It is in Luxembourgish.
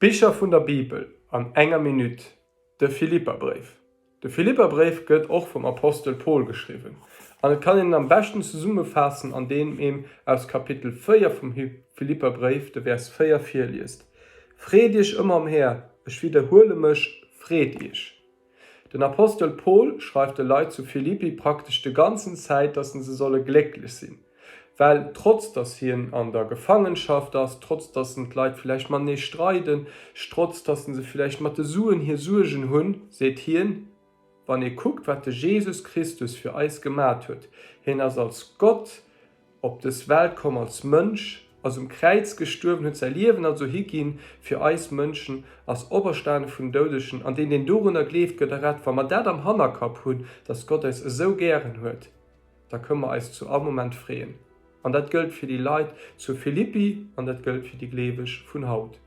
Bicher vun der Bibel an enger Minutt, De Philipperbréif. De Philipperbréif gëtt och vum Apostel Paul geschriwwen an et kann een en am beschten zesummefaassen an deem een aus Kapitel 4 vum Philipperbréif de Vers 4 virliest, Freet iech ëmmer am Här, ech widderhuele mech, freet iech! Den Apostel Paul schreift de Leit zu Philippi praktesch de ganzen Zäit, dass se solle glécklech sinn, well trotz dass hien an der Gefangenschaft ass, trotz dass en d'Leit villäicht matenee streiden, strotz dass se villäicht mat de Suen hir Suergen hunn, seet hien, Wann ee kuckt wat de Jesus Christus fir eis gemat huet, hien ass als Gott op dës Welt komm als Mënsch, ass um Kräiz gestuerwen, huet säi Liewen also higinn fir eis Mënschen, ass operstane vun den Doudegen, an deen, deen dorunner gleeft, gëtt errett. Wa mer dat am Hannerkapp hunn, dass Gott eis esou gären huet, da kënne mer eis zu all Moment freeën. An dat gëllt fir déi Leit zu Philippi an dat gëllt fir déi Gleeweg vun haut.